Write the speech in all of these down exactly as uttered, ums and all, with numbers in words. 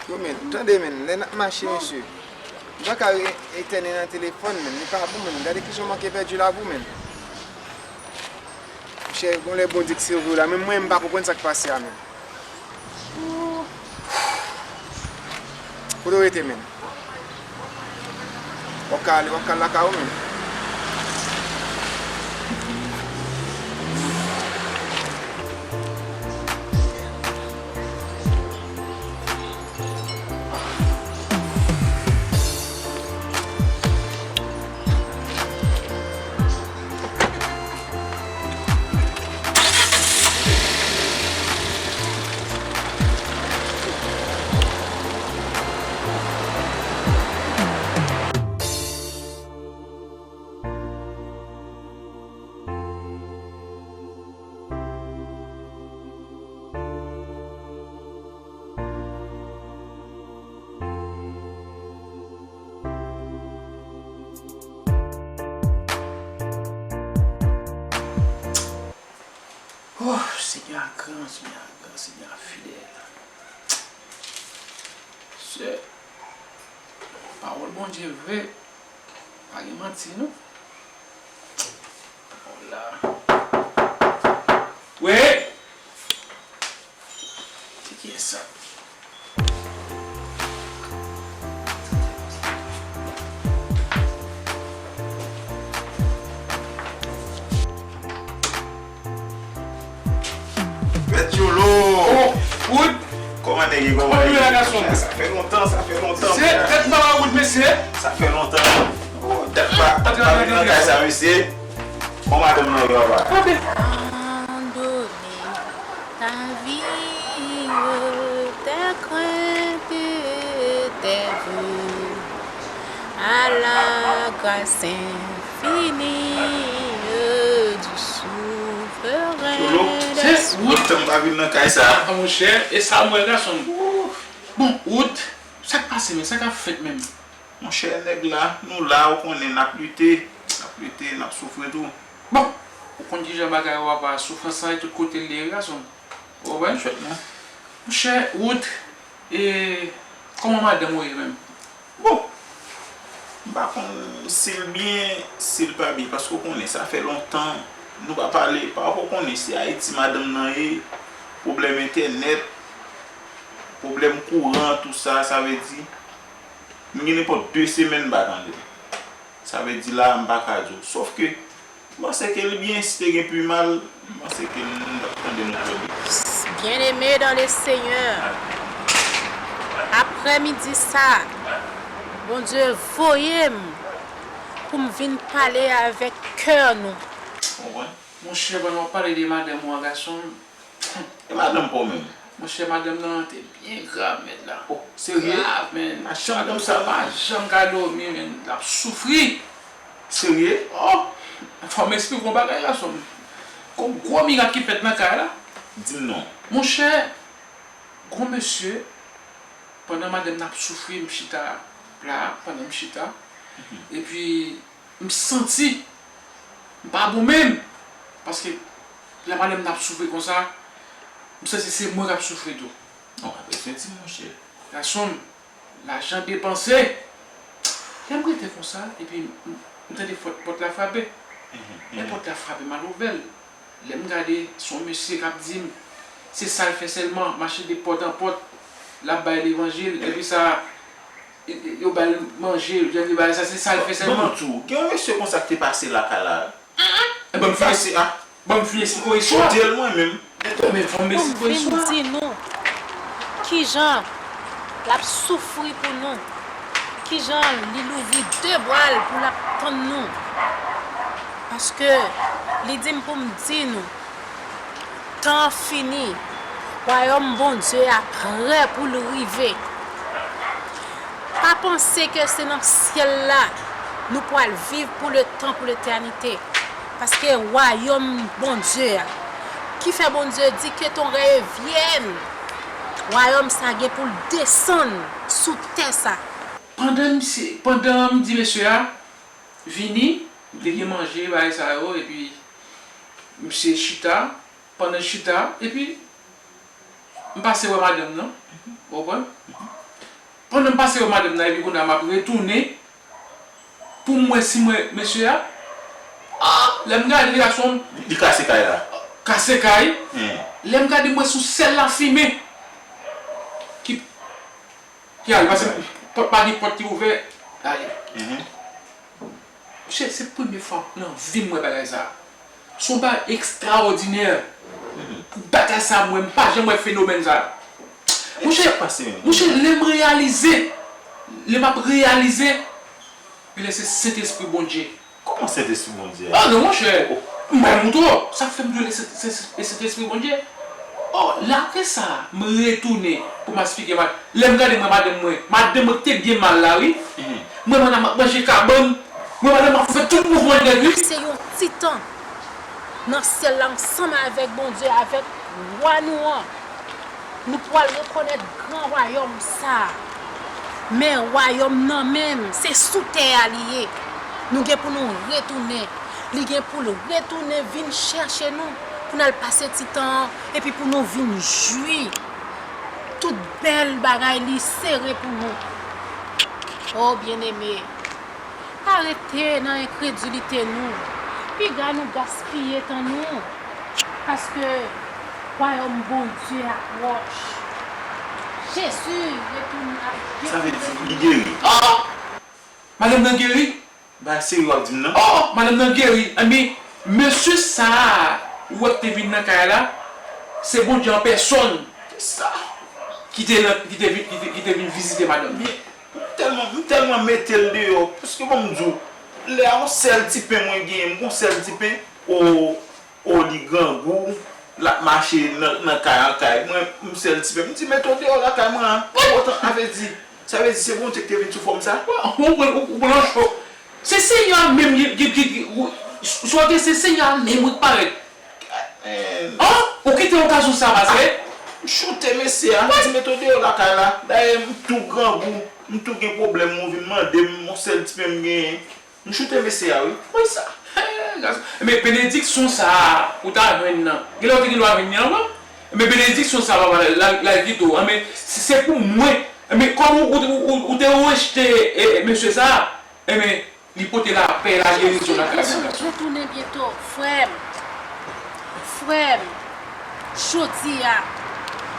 Yo, men, tande, men, lè n ap mache, mesye, nou pa ka re-, etène nan telefòn, men, li pa bon, men, gade kijan w manke pèdi lavi w, men. Monchè, gon lè Bondye k sove w la, menm mwen, m pa konprann sa k pase a, men. Kote w rete, men? W ap ka ale, w ap ka al lakay ou, men. Oh, Senyè a gran, Senyè a gran, Senyè a fidèl. Se pawòl Bondye vre, pa gen manti non. Pawòl la. Wi! Se kiyès sa? Mèt Jolo! Oh, Wood! Kòman nèg ye? Kòman nèg ye? Sa fè lontan, sa fè lontan. Se tèt ba Wood, mesye. Sa fè lontan. Oh, dat pa, dat pa vin nan kay sa, mesye. Bon, madanm nan yo aba. Abandone ta vie, tes craintes et tes vœux à la grâce infinie du souverain. Jolo, se Wood. Lontan m pa vin nan kay sa. Ah, monchè, e sa m wè gason m. Bon, Wood, sa k pase menm? Sa k ap fèt menm? Monchè, nèg la, nou la, ou konnen, n ap lite, n ap lite, n ap soufri tou. Bon, ou konn kijan bagay yo ap, soufrans lan e tout kote l ye, wi, gason m. Ou konprann? Monchè, Wood, e kòman madanm ou ye menm? Bon, m pa konn si l byen, si l pa byen, paske ou konnen, sa fè lontan nou pa pale, pa ou konnen, se Ayiti madanm nan ye, pwoblèm entènèt, pwoblèm kouran, tout sa, sa vle di, m gen nenpòt de semèn m pa tande l. Sa vle di la, m pa ka di w. Sòf ke, m panse ke li byen, si te gen pi mal, m panse ke n t ap tande nou trè byen. Bien-aimé dans le Seigneur, aprèmidi sa, Bondye voye m pou m vin pale avèk kè nou. Ou konprann? Monchè, pandan w ap pale de madanm ou an, gason m, E madanm pa w menm? Monchè, madanm nan te byen grav, mèt la. Oh, serye? Grav, menn. Pa janm konsa, non. Pa janm ka dòmi, menn. L ap soufri. Serye? Oh, fò m eksplike w yon bagay, gason m. Gon gwo mirak ki fèt nan kay la. Di m non. Monchè, gon mesye, pandan madanm nan ap soufri, m chita la, pandan m chita, epi m santi m pa bon menm. Paske lè madanm nan ap soufri konsa, m santi se mwen k ap soufri tou. Non, pa bezwen di, monchè. Gason m, lajan depanse. Lè m rete konsa, epi m, m tande pòt, pòt la frape. Lè pòt la frape, m al ouvè l. Lè m gade, se yon mesye k ap di m, se sa l fè sèlman, mache de pòt an pòt, l ap bay levanjil, epi sa, e, e, yo ba l manje, jan de bagay sa, se sa l fè sèlman. Ban m di w, gen yon mesye konsa k te pase lakay la. Ban m fini, ban m fini si kò istwa. Kote l mwen menm. Men fò m vin di nou kijan l ap soufri pou nou, kijan li louvri de bra l pou l ap tann nou. Paske li di m pou m di nou, tan an fini, wayòm Bondye a prè pou l rive. Pa panse ke se nan syèl la nou pral viv pou letan, pou letènite. Paske wayòm Bondye a, ki fè Bondye di, que ton règne vienne, wayòm sa gen pou l desann sou tè sa. Pandan misye, pandan m di mesye a vini, li gen manje, bagay sa yo, epi misye chita, Pandan chita, epi m pase wè madanm nan, ou konprann? Pandan m pase wè madanm nan, epi kounye a m ap retounen pou m wè si m wè mesye a. Ah, lè m gade gason, li kase kay la. Kase kay. Hmm. Lè m gade, m wè sou sèl lafimen ki, ki ale, paske pòt pa gen pòt ki ouvè. Ale. Mhm. Monchè, se premye fwa nan vi m wè bagay sa. Se yon bagay ekstraòdinè. Pou bagay sa, mwen, m pa janm wè fenomèn sa. Monchè, monchè, lè m reyalize, lè m ap reyalize, genlè se Sentespri Bondye. Kòman Sentespri Bondye a? Ah non, monchè. M bay mouto. Sa k fè m di w se, se, se Sentespri Bondye. Oh, lè apre sa, m retounen pou m esplike, lè m gade mwen madanm mwen, madanm mwen ki te byen mal la, wi. Mwen, madanm ap manje kabann. Mwen, madanm ap fè tout mouvman nèt, wi. Pase yon ti tan nan syèl la ansanm avèk Bondye, avèk Wa nou an. Nou pral rekonèt gran wayòm sa a. Men wayòm nan menm, se sou tè a li ye. Nou gen pou nou retounen. Li gen pou l retounen vin chèche nou, pou n al pase ti tan an, epi pou nou vin jwi tout bèl bagay li sere pou nou. O byeneme, pa rete nan enkredilite nou. Piga nou gaspiye tan nou. Paske wayòm Bondye a pwòch. Jezi retounen ap... Sa vle di li geri. Oh! Madanm nan geri? Bagay serye w ap di m nan? Oh! Madanm nan geri. Enben, mesye sa a, ou wè ki te vin nan kay la, se Bondye an pèsòn. Kisa? Ki te nan, ki te vin, ki te, ki te vin vizite madanm nan. Men, m tèlman, m tèlman mete l deyò. Paske bon, m di w, lè a yon sèl ti pen mwen genyen, m gon sèl ti pen, o, o, li grangou, l ap mache nan, nan kay an kay. Mwen, m sèl ti pen. M di, mete w deyò lakay mwen an. Otan, sa vle di, sa vle di se Bondye ki te vin sou fòm sa? Ou pran, ou, ou pran cho. Se Senyè a menm ki, ki, ki, ki, ou, swa ke se Senyè a menm ki parèt. An? Ou kite okazyon sa pase? M choute mesye a, m di mete w deyò lakay la. Dayè, m tou grangou, m tou gen pwoblèm, ou vin mande m yon sèl ti pen m genyen. M choute mesye a, wi. Wi sa. Hey, gason. Men benediksyon sa a, ou ta jwenn nan. Genlè ou te gen dwa jwenn li ankò. Men benediksyon sa a, papa, l al, l al kite w. Men se, se pou mwen. Men kòm ou, ou, ou, ou, ou te rejte, e, e, mesye sa a, men li pote lapè, lagerizon lakay mwen, gason. Retounen byento, frè m. Frè m, jodi a,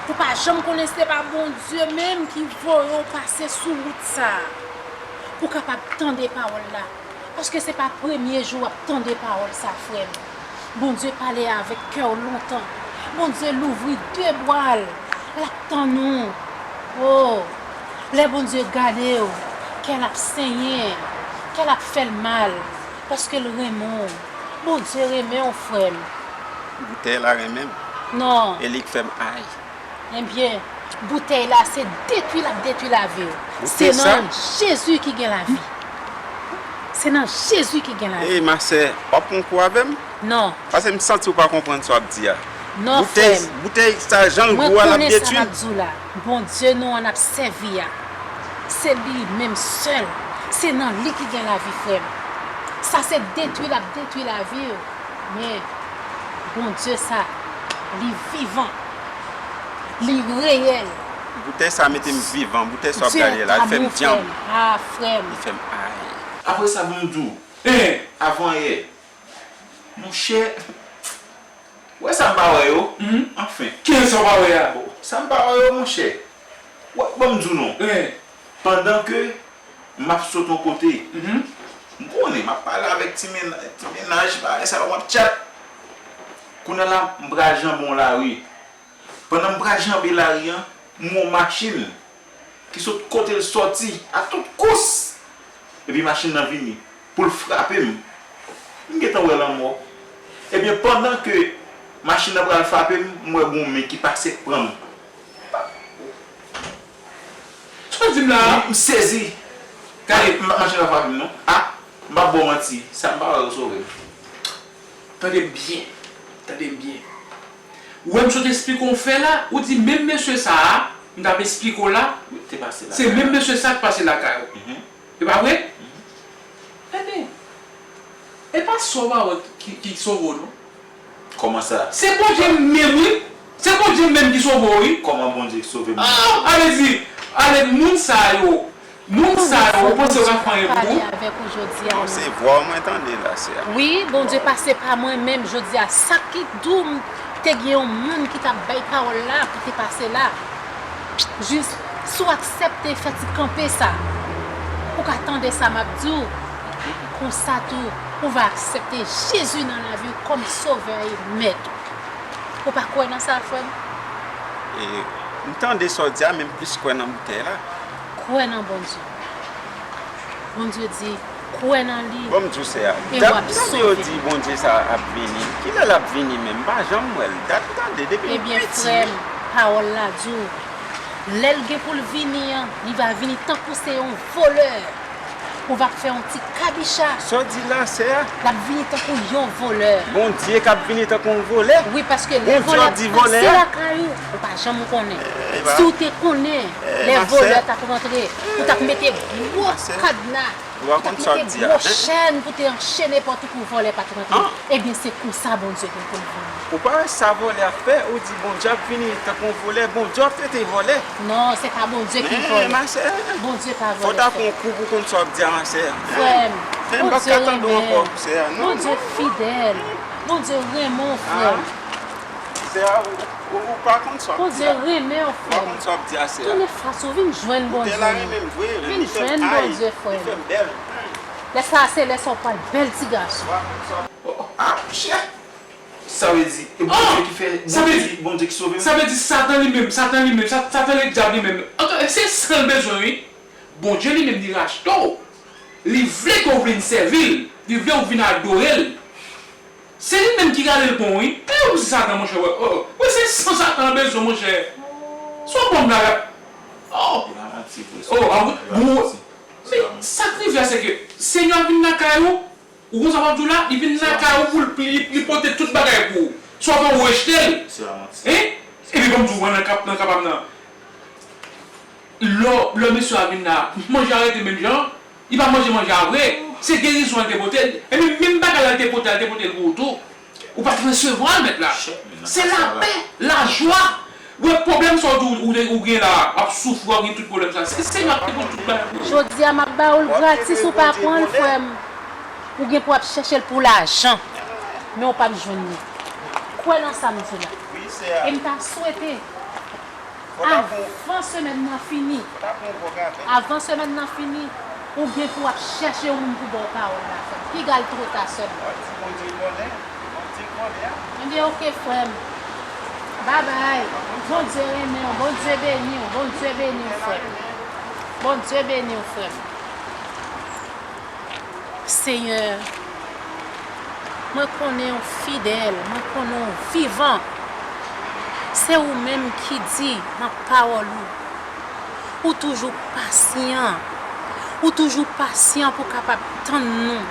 ou pa janm konnen se pa Bondye menm ki voye w pase sou wout sa a, pou w kapab tande pawòl la. Paske se pa premye jou w ap tande pawòl sa, frè m. Bondye pale avèk kè w lontan. Bondye louvri de bra l. L ap tann ou. O, lè Bondye gade w, kè l ap senyen, kè l ap fè l mal, paske l renmen w. Bondye renmen w, frè m. Boutèy la renmen m. Non. E li k fè m ay. Ebyen, boutèy la, se detwi l ap detwi lavi w. Se nan Jezi ki gen lavi. Se nan Jezi ki gen lavi. Ey, ma sè, w ap pran kou avè m? Non. Paske m santi w pa konprann sa w ap di a. Non, frè m. Boutèy, boutèy sa, jan l gwo a, l ap detwi l. Mwen konnen sa m ap di w la. Bondye nou an n ap sèvi a, se li menm sèl. Se nan li ki gen lavi, frè m. Sa se detwi l ap detwi lavi w. Men, Bondye sa, li vivan. Li reyèl. Boutèy sa mete m vivan, boutèy sa w ap gade la, li fè m djanm. Ah, frè m. Li fè m ay. Apre sa, ban m di w, avan yè, monchè, wè sa m pa wè yo? Anfen. Kijan sa w pa wè a? Bon, sa m pa wè yo, monchè. Wè, ban m di w non. Pandan ke m ap sot yon kote, m konnen, m ap pale avèk ti mennaj, ti mennaj, bagay sa yo, m ap tchat. Kounye a la, m pral janbe yon lari. Pandan m pral janbe lari an, m wè yon machin ki sot kote l sòti a tout kous. Epi machin nan vini pou l frape m. M gentan wè lanmò. Ebyen, pandan ke machin nan pral frape m, m wè gon men ki pase pran m. Sa w di m la a? M sezi. Gade. M, machin nan frape m non. A, m p ap ba w manti. Sa m pa wè yo sove m. Tande m byen. Tande m byen. Ou wè m sot esplike w fè la, ou di menm mesye sa a, m t ap esplike w la, se menm mesye sa k pase lakay ou. E pa vre? Ebyen, e pa sa w pa wè ki, ki sove w non. Kòman sa? Se Bondye menm, wi. Se Bondye menm ki sove w, wi. Kòman Bondye ki sove m? Ah, ale di, ale moun sa yo, moun sa yo, ou panse yo ka fè anyen pou ou? Pale avèk ou jodi a. Non, se vwa w mwen tande la, sè a. Wi, Bondye pase pa mwen menm jodi a. Sa ki di w m te gen yon moun ki t ap bay pawòl la pou te pase la? Jis, si w aksepte fè ti kanpe sa, ou ka tande sa m ap di w. Konsa tou, ou va aksepte Jezi nan lavi w kòm Sovè e Mèt ou. Ou pa kwè nan sa, frè m? E, m tande sa w di a, men m plis kwè nan boutèy la. Kwè nan Bondye. Bondye di, kwè nan li, bon, m di w, sè a, e w ap sove. Dat m tande yo di Bondye sa ap vini. Kilè l ap vini menm? M pa janm wè l. Dat m tande depi m piti. Ebyen, frè m, pawòl la di w, lè l gen pou l vini an, li va vini tankou se yon volè. Ou va fè yon ti kabicha. Sa w di la, sè a? L ap vini tankou yon volè. Bondye k ap vini tankou yon volè? Wi, paske lè vòlè ap pase lakay ou, ou pa janm konnen. Si w te konnen, lè vòlè t ap rantre, ou t ap mete gwo kadna, ou t ap mete gwo chèn pou te anchene pòt ou pou vòlè pa t rantre. Ebyen, se konsa Bondye gen pou l vini. Ou pa wè sa vòlè ap fè? Ou di Bondye ap vini tankou yon vòlè. Bondye ap trete vòlè. Non, se pa Bondye ki vòlè. Men, ma sè, Bondye pa vòlè, frè m. Fò w ta pran yon kou pou konn sa w ap di a, ma sè. Frè m, Bondye renmen w. Bondye fidèl. Bondye renmen w, frè m. Sè a, ou, ou, ou pa konn sa w ap di a. Bondye renmen w, frè m. Ou pa konn sa w ap di a, sè a. Tounen fas ou, vin jwenn Bondye. Vin jwenn Bondye, frè m. Lè sa a, se lè sa w pral bèl ti gason. Oh, oh, ah, monchè! Sa vle di, e Bondye ki fè, Bondye ki, Bondye ki sove m? Sa vle di Satan li menm, Satan li menm, Sa-, Satan ledyab li menm. Antò, se san l bezwen, wi. Bondye li menm li rachte w. Li vle ke w vin sèvi l. Li vle w vin adore l. Se li menm ki rale l bon, wi. Pè ou se Satan, monchè, wè. Oh, oh. Wi, se san Satan l bezwen, monchè. Se yon bon blaga. Oh. Oh, ah, wi. Men sa k rive a, se ke Senyè a vin lakay ou, ou konn sa m ap di w la, li vin lakay ou pou l, li, li pote tout bagay pou ou. Swa ke ou rejte l. Hein? Epi ban m di w, nan ka, nan ka pa m nan. Lè, lè mesye a vin la, manje a rete menm jan, li pa manje manje a vre. Se gerizon l te pote l. Epi menm bagay la l te pote a, l te pote l pou ou tou. Ou pa t resevwa l, mèt la. Se lapè, lajwa. Wè pwoblèm sa w di ou, ou, ou gen la, w ap soufri, w ap gen tout pwoblèm sa. Se Senyè a ki pou tout bagay pou ou. Jodi a, m ap ba ou l gratis, ou pa pran l, frè m. Ou gen pou ap chèche l pou lajan, men ou p ap jwenn li. Kwè nan sa m di la. E m ta swete, avan semèn nan fini, avan semèn nan fini, ou gen pou ap chèche yon moun pou ba w pawòl la, frè m. Piga l twò ta sèlman. Ebyen, oke, frè m. Babay. Bondye renmen w. Bondye beni w. Bondye beni w, frè m. Bondye beni w, frè m. Senyè, mwen konnen w fidèl, mwen konnen w vivan. Se ou menm ki di nan pawòl ou, ou toujou pasyan. Ou toujou pasyan pou w kapab tann nou.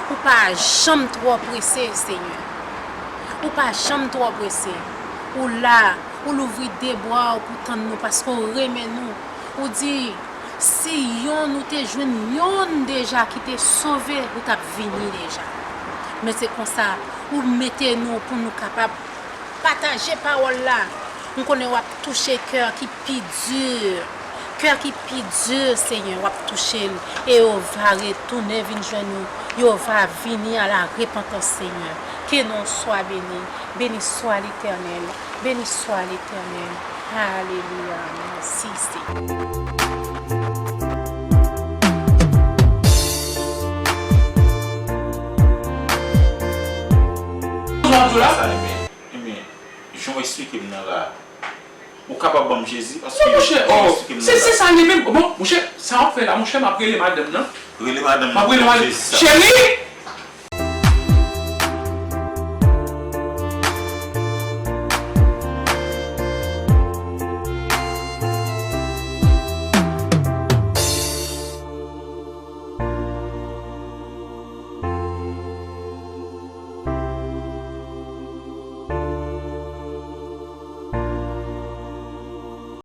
Ou pa janm twò prese, Senyè. Ou pa janm twò prese. Ou la, ou louvri de bra w pou tann nou, paske w renmen nou. Ou di, si yonn ou te jwenn yonn deja ki te sove, ou t ap vini deja. Men se konsa, ou mete nou pou nou kapab pataje pawòl la. M konnen w ap touche kè ki pi di. Kè ki pi di, Senyè, w ap touche l. E yo va retounen vin jwenn ou. Yo va vini a la repantans, Senyè. Ke non w swa beni. Beni swa Letènèl. Beni swa Letènèl. Alelouya. Mèsi, Senyè. Sa, ebyen, ebyen, jan w eksplike m nan la, ou kapab ban m Jezi, paske jan w eksplike m nan la. Non, monchè, oh, se, se sa li menm. Bon, monchè, sa w ap fè la, monchè, m ap rele madanm nan. Rele madanm nan, m ap rele madanm. Cheri!